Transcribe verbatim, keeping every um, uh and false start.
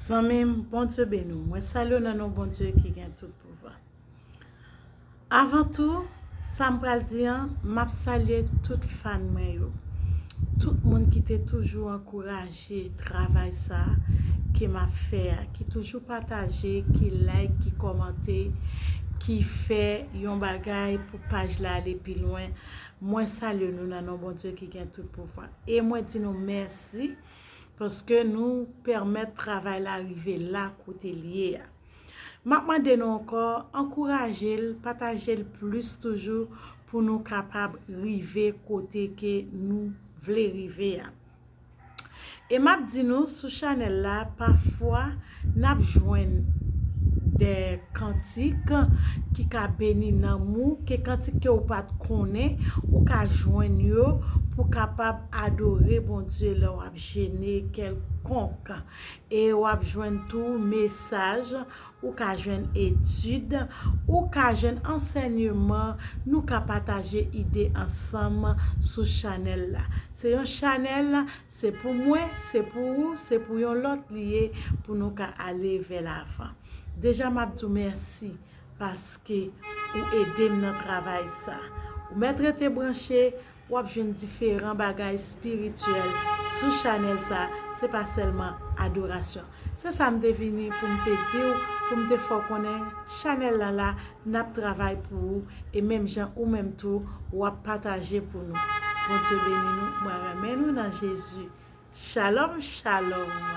Zanmi m, Bondye beni w. Mwen salye w nan non Bondye ki gen tout pouvwa. Avan tou, sa m pral di an, m ap salye tout fan mwen yo. Tout moun ki te toujou ankouraje travay sa ke m ap fè a, ki toujou pataje, ki like, ki kòmante, ki fè yon bagay pou paj la ale pi lwen. Mwen salye nou nan non Bondye ki gen tout pouvwa. E mwen di nou mèsi paske nou pèmèt travay la rive la kote l ye a. M ap mande nou ankò, ankouraje l, pataje l plis toujou pou nou kapab rive kote ke nou vle rive a. E m ap di nou, sou chanèl la, pafwa n ap jwenn de kantik ki ka beni nanm ou, ke kantik ke ou pa t konnen, ou ka jwenn yo pou kapab adore Bondye lè w ap jene kèlkonk. E w ap jwenn tou mesaj, ou ka jwenn etid, ou ka jwenn ansèyman, nou ka pataje ide ansanm sou chanèl la. Se yon chanèl, se pou mwen, se pou ou, se pou yon lòt li ye, pou nou ka ale vè lavan. Deja m ap di w mèsi paske ou ede m nan travay sa. Ou mèt rete branche, w ap jwenn diferan bagay espirityèl sou chanèl sa, se pa sèlman adorasyon. Se sa m te vini pou m te di w, pou m te fè w konnen chanèl la la, n ap travay pou ou, e menm jan ou menm tou, w ap pataje pou nou. Bondye beni nou, mwen renmen nou nan Jezi. Shalom, shalom.